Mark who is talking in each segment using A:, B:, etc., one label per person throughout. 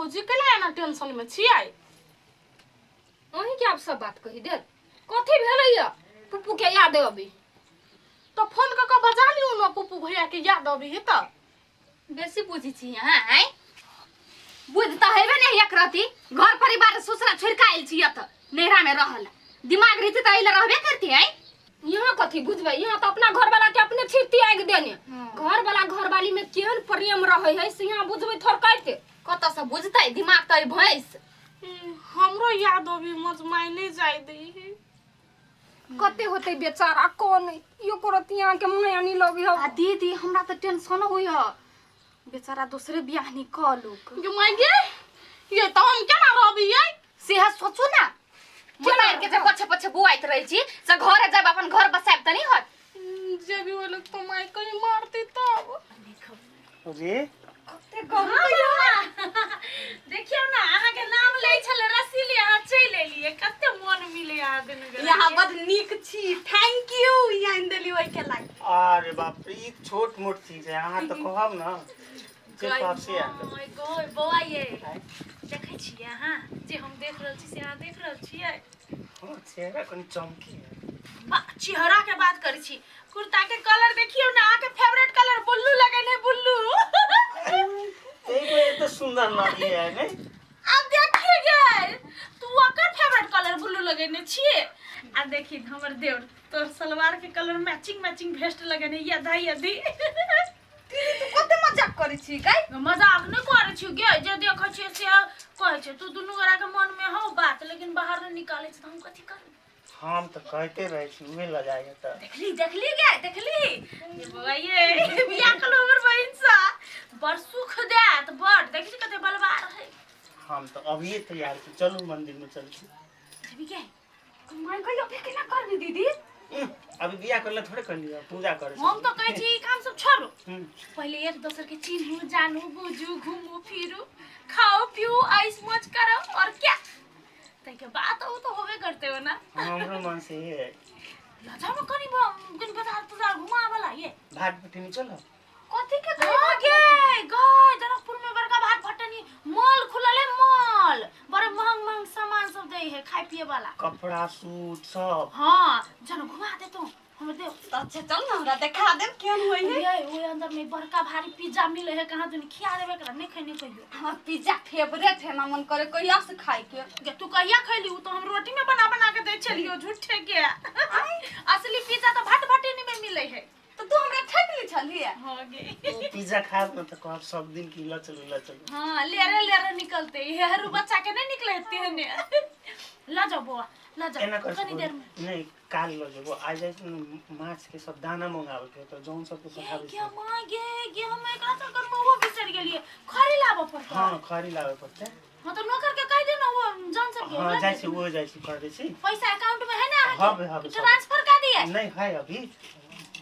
A: भौजी केना एना टेंशन में छियै?
B: अहीं के आब सब बात कहि देत। कथी भेलै या पुप्पू के याद अबै?
A: तो फोन कऽ कऽ बजा लियौ ने पुप्पू भैया के, याद अबै है तऽ।
C: बेसी बुझै छी अहाँ आँय? बुझि तऽ हेबे नहि एक रति। घर परिवार ससुरा छोड़ि कऽ आयल छी एतऽ नैहरा में रहल, दिमाग रहितै तऽ एहि लए रहबे करती आँय?
B: यहाँ कथी बुझबै, यहाँ तऽ अपना घरवाला के अपने छी त्याग देने। घरवाला घरवाली में केहन प्रेम रहे है से यहाँ बुझबै थोड़काइते।
C: कतऽ से बुझतै, दिमाग तऽ भैंस।
A: हमरो याद अभी मजमाइ नहि जाय दै है।
B: कते होते बेचारा, कोन यो करत यहाँ के माया नहीं लगी हो।
C: आ दीदी, हमरा तऽ टेंशन होइय, बेचारा दोसरे बियाह नहीं कऽ लूक।
A: गे माय गे, ये तऽ हम केना रहबियै?
C: सेह सोचू ना, मोबाइल के जे पछे पछे बुआइत रहै छी से घरे जाब अपन घर बसायब तऽ नहीं होत।
A: जे भी होलक तो माय कहीं मारती तब।
D: रे
A: देखियौ ना, अहाँके नाम लै छलै रसीली, अहाँ चलि एलियै, कते मोन मिले अहाँ दुनू गोरा।
E: यहाँ बड नीक छी, thank U यहाँ आनि देली ओहिके लागि।
D: अरे बाप रे, ई छोट मोट चीज है, अहाँ तऽ कहब ना जे कहब से आनि देब।
A: ओय गो बौआ, ये देखै छियै अहाँ जे हम देख रहल छी से अहाँ देख रहल छियै?
D: हमर चेहरा कनि चमकी है।
A: बा, चेहरा के बात करै छी, कुर्ता के कलर देखियौ ना, अहाँके फेवरेट कलर ब्लू लगेने, ब्लू।
D: ताहि पर एते सुंदर लगे है ने।
A: आब देखिए गे, तू ओकर फेवरेट कलर ब्लू लगेने छियै। आ देखी हमर देवर तोर सलवार के कलर मैचिंग मैचिंग भेस्ट लगेने, यदा यदि।
E: दीदी, तू कते मजाक करै छी गाय?
A: मजाक नहि करै छी गे, जे देखै छियै से कहै छै। तू दुनू गोरा के मन में हौ बात, लेकिन बाहर नहि निकालै छै, तऽ हम कथी करू?
D: हम तऽ कहते रहै छी, उहे लऽ जाइए तऽ।
A: देखली देखली गे देखली, ये बौआ ये बियाह कलो हमर बहिन सा बड़ सुख देत, बड़। देखी कते बलवार है।
D: हम तऽ अभिये तैयार छी, चलू मंदिर में चलू।
A: जेबी गे?
B: माय कहियो अभी केना करबी दीदी?
D: अभी बियाह करले थोड़े करलियै, पूजा करे।
A: हम तऽ कहै छी ई काम सब छोड़ू, पहिले एक दोसर के चिन्हू जानू बुझू, घूमू फिरू, खाओ पीऊ, ऐश मौज करो और क्या, ताहिके बाद ओ तऽ होबे करते हो ना।
D: हमरो मन से है।
A: लजा में कनी कनी बाजार तुजार घुमावला ये।
D: भात पटनी चलो।
B: कथी के?
A: हाँ गे गए, जनकपुर में बड़का भात भटनी मॉल खुलल है, मॉल बड़े महंग महंग सामान सब दै है खाए पिए वाला,
D: कपड़ा सूट सब।
A: हाँ, जन घुमा दे तू हमर देव।
E: अच्छा चल ना, हमरा देखा देब केहन होइ है।
A: ये ओए अंदर में बड़का भारी पिज्जा मिले है, कहाँ तूने खिया देबे एकरा, नहीं खैने कहियो।
E: हमर पिज्जा फेवरेट है ना, मन करे कहिया से खाए के।
A: गे तू कहिया खैली? उ तो हम रोटी में बना बना के दै छलियो झूठे के। असली पिज्जा तो भट भटिनी में मिले है।
E: तो तू हमरा ठक ली छली?
A: हाँ गे।
D: उ पिज्जा खायब न तऽ कहब सब दिन की ल चलू ल चलू।
A: हाँ, लेरे लेरे निकलते, ये हरू बच्चा के नहीं निकले तेहने। ल जाओ बौआ, ल जाओ।
D: एना कर,
A: कनी देर में
D: नहीं, काल ल जेबो। आइ जाइ छी न, माछ के सब दाना मंगावे के तऽ जौन सबके पठाबै
A: गे
D: छै।
A: माँ गे, गे हम एकरा चक्कर में वो बिसर गेलिए, खरी लाबऽ पड़तै।
D: हाँ, खरी लाबे पड़तै।
A: हाँ तो नौकर के कह दे ना, वो जान सब के।
D: हाँ, जाइ छी, वो जाइ छी, कर दै छी।
A: पैसा अकाउंट में है ना अहाँके?
D: हबे हबे, सब।
A: ट्रांसफर कर दिए?
D: नहीं है, अभी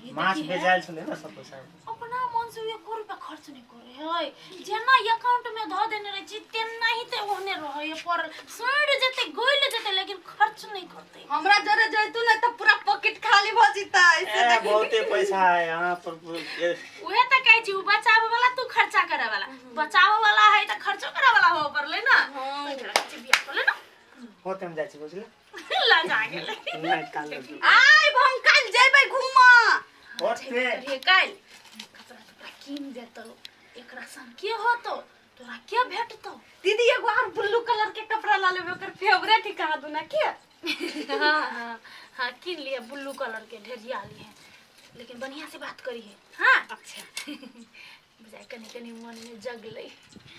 D: माछ
A: देखी है।
D: बेजायल छलै ने सब पैसा।
A: अपना मन से एको रुपया खर्च नहीं करे है, जेना अकाउंट में धऽ देने रहे छी तेना ही ते ओहने रहे है पड़ल, सड़ जेते गइल जेते लेकिन खर्च नहीं करते।
E: हमरा जरे जैतू ने तऽ पूरा पॉकेट खाली भऽ जेतै से।
D: ए, बहुते पैसा है यहाँ पर
A: उहे तऽ कहै छी, उ बचावे वाला तू खर्चा करे वाला, बचावे वाला है तऽ खर्चो करे वाला होबे पड़लै ना।
E: हाँ।
A: तऽ एकरा कहै छी बियाह कर ले ना।
D: होते हम जाइ छी, बुझले?
A: लजा गेलै।
D: नहीं, काल लऽ जेबो।
E: आइब हम काल्हि जेबै घूमऽ।
D: होते।
A: रे काल्हि कपड़ा तपड़ा कीन देतौ, एकरा संग के होतौ, तोरा के भेटतौ?
E: दीदी, एगो आर ब्लू कलर के कपड़ा ला लेबै, ओकर फेवरेट ही कहा दूना के।
A: हाँ हाँ हाँ, कीन लिए, ब्लू कलर के ढेरिया लिए, लेकिन बढ़िया से बात करिए। हाँ अच्छा, बुझाइ कनी कनी मन में जगलै।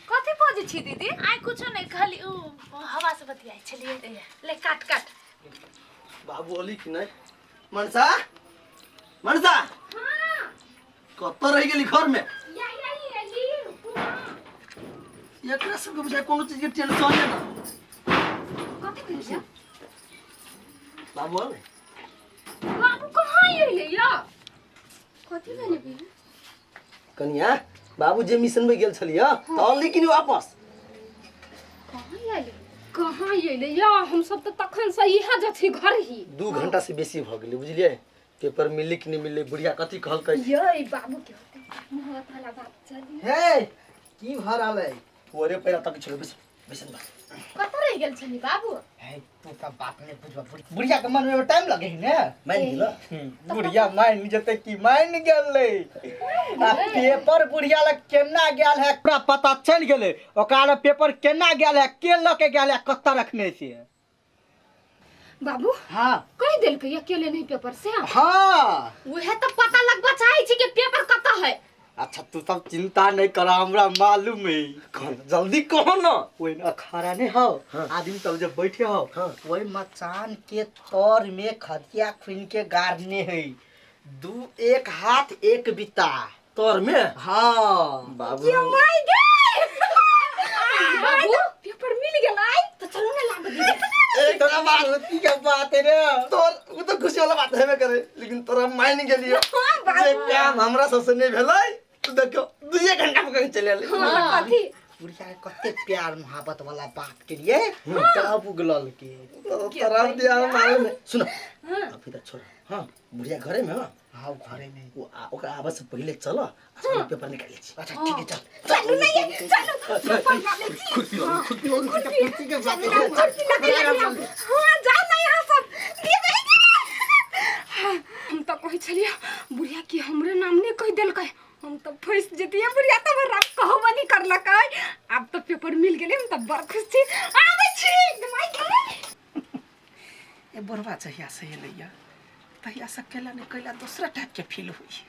E: कथी बजै छी दीदी?
A: आइ कुछो नहीं, खाली उ हवा से बतियाइ छलियै। ले काट काट।
F: बाबू अली कि नहीं? मनसा, मनसा, कतऽ रहि गेली घर में? एकरा सबके बुझाइ कोनो चीज के टेंशन ने।
B: कथी भेल?
F: बाबू अलै?
B: बाबू कहाँ अइले या? कथी भेलै भैया?
F: कनिया, बाबू जे मिशन में गेल छलियै तऽ अनली कि नहीं वापस?
B: कहाँ अइले, कहाँ अइले या? हम सब तऽ तखन से इहे जथी घर ही।
F: 2 घंटा से बेसी भऽ गेलै, बुझलियै? पेपर मिललै कि नहि मिललै? बुढ़िया कथी कहलकै?
B: ये बाबू के होते मोहब्बत वाला बात चली।
F: हे, की भऽ रहल है? तोरे पैरा तक छलो बेसन बेसन बा।
C: कतऽ रहि गेल छली बाबू?
G: है तू सब बात नहीं बुझबा, बुढ़िया के मन में टाइम लगे है ने।
F: मान गेलो।
G: बुढ़िया मान जेतै कि मान गेलै। आ पेपर बुढ़िया लग केना गेल है पूरा पता चलि गेलै। ओकरा लग पेपर केना गेल है, के लऽ के गेल है, कतऽ रखने छै।
B: बाबू
G: हाँ
B: कहि देलकै अकेले नहीं पेपर से?
G: हाँ
C: उहे तऽ पता लगबा चाहै छी कि पेपर कतऽ है।
G: अच्छा तू सब चिंता नहीं कर, हमरा मालूम है।
F: जल्दी कहो ना।
G: ओहि अखाड़ा नहीं हो।
F: हाँ।
G: आदमी सब जब बैठे हो।
F: हाँ।
G: वही मचान के तर में खदिया खुन के गाड़ने है, दू एक हाथ एक बिता
F: तोर में।
G: हाँ
F: बाबू
B: बाबू पेपर मिल गेल आई
C: तऽ चलू ने लाबऽ दीदी।
F: एक
G: तोरा मालूम के बात है रे।
F: तोर वो तो खुशी वाला बात हेबे करे, लेकिन तोरा मान गेलियो जे काम हमरा सबसे नहीं भेलै तो देखो 2 घंटा में कहीं चले आले।
B: हाँ कथी
G: बुढ़िया के कते प्यार मोहब्बत वाला बात के लिए तब उगलल के
F: तो तोरा दिया मालूम है। सुनो अभी तो छोड़। हाँ बुढ़िया घरे में। हाँ
G: हाँ घरे में।
F: वो ओकरा आबे से पहले चलो आ सब पेपर निकाल छी।
G: अच्छा ठीक है चल।
B: चलू नहीं ये, चलू पेपर लाबै छी।
F: खुद पी लो, खुद पी लो।
G: खुशी के बात है।
B: हाँ जा ना यहाँ सब दिए। हम तो कहै छलियै बुढ़िया कि हमरे नाम नहीं कहि देलकै, हम तो फंसि जतियै। बुढ़िया तऽ हमरा कहबो नहीं करलकै। आब तऽ पेपर मिल गेलै, हम तऽ बड़ खुश छी। आबै छी माय गे।
H: ए बुढ़वा जहिया से एलैया तहिया से कैला ने कैला दोसरा टाइप के फील होइए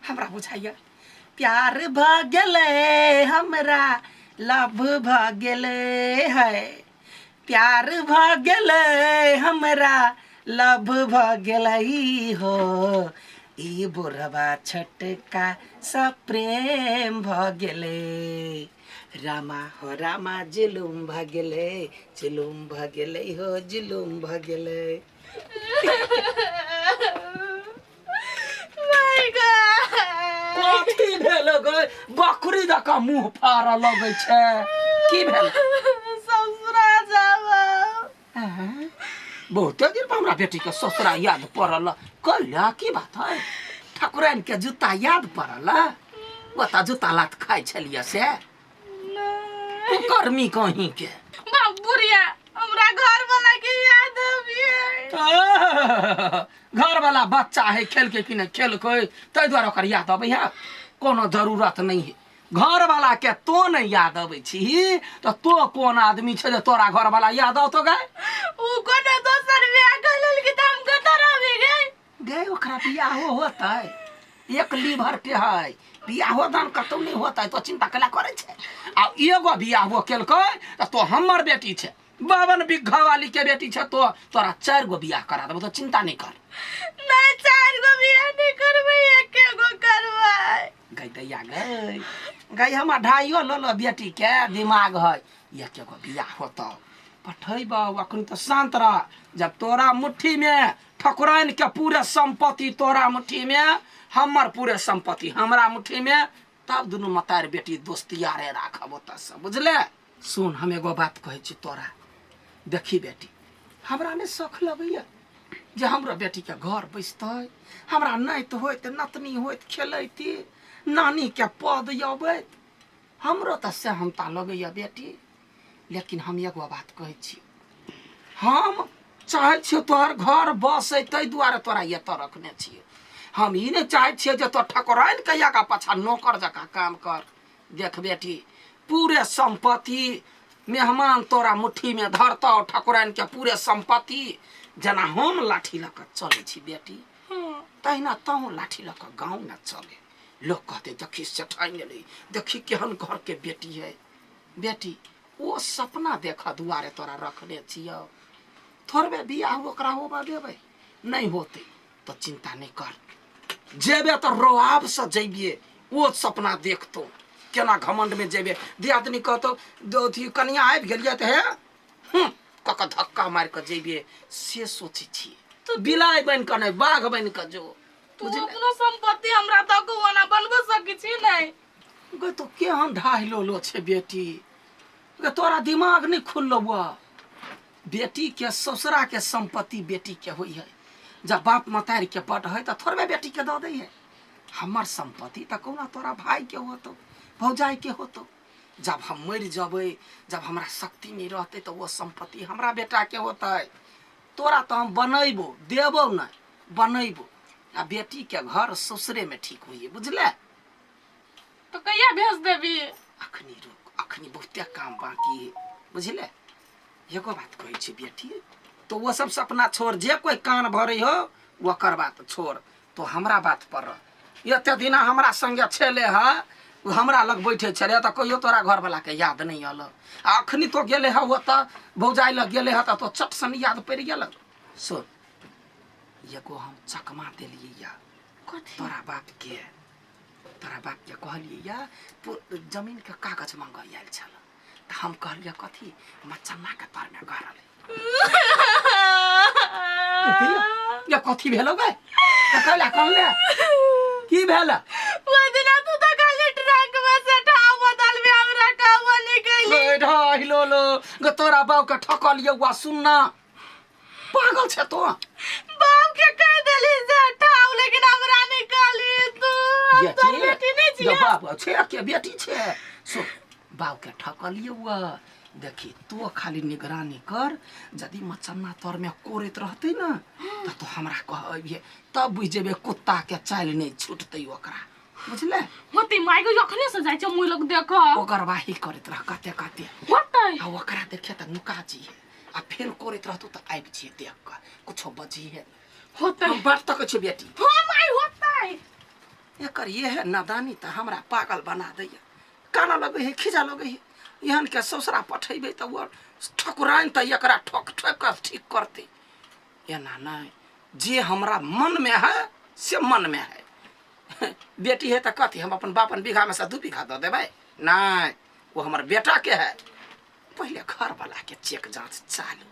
H: हमरा। बुझाइया प्यार भ गेलै हमरा, लव भ गेलै है, प्यार भ गेलै हमरा, लव भ गेलै हो, ई बुढ़वा छोटका सँ प्रेम भ गेलै। रामा हो रामा जुलुम भ गेलै, जुलुम भ गेलै हो, जुलुम भ गेलै। कथी भेल गै? बकरी दऽ मुँह फाड़ऽ लगै छै, की भेल?
E: ससुरा जाब।
H: बहुते दिन पर हमरा बेटी के ससुरा याद पड़ल। कैला की बात है? ठाकुराइन के जूता याद पड़ल? ओतऽ जूता लात खाइ छलियै से कर्मी कहीं के।
E: बाप बुढ़िया हमरा घर वाला के याद अबियै।
H: घर वाला बच्चा है, खेल के कि नहि खेलकै, ताहि दुआरे ओकर याद अबै है। कोनो जरूरत नहीं है घर वाला के। तो नहीं याद अबै छी तऽ तो कोन आदमी छै जे तोरा घर वाला याद औतो गै?
E: उ कोनो दोसर बियाह कर लेलकै तऽ हम कतऽ रहबै गै?
H: गै ओकरा बियाहो होतै, एक लीवर के है, बियाहो दान कतौ नहीं होतै, तो चिंता केला करै छै? आ एगो बियाहो केलकै तऽ तो हमर बेटी छै, 52 बीघा वाली के बेटी छै, तो तोरा 4 गो बियाह करा देबो, तो चिंता नहीं कर।
E: नहीं 4 गो बियाह नहीं करबै, एके गो करबै।
H: गै दैया गै, गै हमर ढाइयो लो लो बेटी के दिमाग है, एके गो बियाह होतौ। पठैबौ, अखन तऽ शान्त रह। जब तोरा मुट्ठी में ठकुराइन के पूरे संपत्ति तोरा मुट्ठी में, हमर पूरे संपत्ति हमरा मुट्ठी में, तब दुनू मतार बेटी दोस्तियारे राखब ओतऽ से, बुझले? सुन हम एगो बात कहै छी तोरा, देखी बेटी हमरा नहि शौख लगैया जे हमरो बेटीके घर बैसतै, हमरा नाति होइत नतनी होइत खेलैती नानीके पद अबैत, हमरो तऽ सेहनता लगैया बेटी। लेकिन हम एगो बात कहै छी, हम चाहै छियौ तोहर घर बसै, ताहि दुआरे तोरा एतऽ रखने छियै। हम ई नहि चाहै छियै जे तोर ठकुराइन के आगाँ पाछाँ नौकर जकाँ काम कर। देख बेटी पूरे संपत्ति मेहमान तोरा मुट्ठी में धरतौ, ठकुराइन के पूरे संपत्ति। जेना हम लाठी लऽ कऽ चलै छी बेटी, तहिना तहूँ लाठी लऽ कऽ गाँव में चले। लोग कहते देखी सेठाइन एलै, देखी केहन घर के बेटी है। बेटी ओ सपना देख दुआरे तोरा रखने छियौ, थोड़बे बियाह ओकरा होबऽ देबै नहीं होतै तऽ चिंता नहीं कर, जेबे तऽ रोआब से जैबिए, ओ सपना देखतो केना घमंड में जेबे। दियादनी कहतो अथी कनिया आबि गेलियै तऽ हे हूँ कऽ कऽ धक्का मारि कऽ जैबिए, से सोचै छियै। तो बिलाइ बनि कऽ नहि बाघ बनि कऽ जो।
E: तू अपनो संपत्ति हमरा दऽ कऽ ओना बनबो सकै छी नहि?
H: गै तो केहन ढाहिलो लो छै बेटी गै, तोरा दिमाग नहि खुललो बा? बेटी के ससुरा के संपत्ति बेटी के होइ है, जब बाप मतारी के बड है तऽ थोड़बे बेटी के दऽ दै है। हमर संपत्ति तऽ कहुना तोरा भाई के होतो, भौजाई के होतो, जब हम मरि जबै जब हमरा शक्ति नहि रहतै तऽ ओ सम्पत्ति हमरा बेटाके होतै तोरा तऽ हम बनैबो देबौ नहि बनैबो आ बेटीके घर ससुरेमे ठीक होइए बुझले
E: तो कहिया भेज देबी
H: अखनी रुक अखनी बहुते काम बाकी है बुझले एगो बात कहै छी बेटी तो वो सब सपना छोड़ जे कोई कान भरे हो ओकर बात छोड़ तो हमरा बात पर रह एते दिना हमरा संगे छेले है ओ हमरा लग बैठे छले तऽ कहियो तोरा घरवला के याद नहीं अल आ अखनी तो गेले है ओतऽ भौजाइ लग गेले है तऽ तो चट सन याद पड़ि गेल सुन एगो हम चकमा देलियै या तोरा बाप के तोरा बाप के कहलियै या जमीन के कागज मांगऽ आयल छल तऽ हम कहलियै कथी मचन्ना के तरमे गड़ल या कथी भेलो गे तऽ कहला कहले की भेल
E: ओहि दिना तू तऽ खाली ट्रक में से ठाव बदल में हमरा कहबो नहीं कैली
H: ढाई लो लो गे तोरा बाप के ठकलियौ वा सुनना पागल छै तो
E: बाप के कह देली से ठाव लेकिन हमरा नहीं कहली तू हम तोर बेटी नहीं
H: यो
E: छियै
H: बाप छै के बेटी छै सो बाप के ठकलियौ वा देखी तो खाली निगरानी कर यदि मचन्ना तर में कोरैत रहतै ने तऽ तो हमरा कहबिहे तब बुझि जेबै कुत्ता के चालि नहि छूटतै ओकरा बुझले
E: होते माय गो अखने से जाइ छै मुइ लग देख
H: ओकर वाही करैत रह कते कते
E: होते
H: आ ओकरा देखे तऽ नुका जिहे आ फेर करैत रहतौ तऽ आबि जिहे देख कऽ कुछो बजिहे
E: होते
H: हम बाट तकै छियौ बेटी
E: हां माय होते
H: एकर ये है नादानी तऽ हमरा पागल बना दैया कानऽ लगै है खीजा लगै है एहन के ससुरा पठेबै तऽ ओ ठकुराइन तऽ एकरा ठोक ठोक कऽ ठीक करतै एना नहि जे हमरा मनमे है से मनमे है बेटी है तऽ कथी हम अपन बापन बीघामे से 2 बीघा दऽ देबै नहि ओ हमर बेटाके है पहिले घरवलाके चेक जाँच चालू।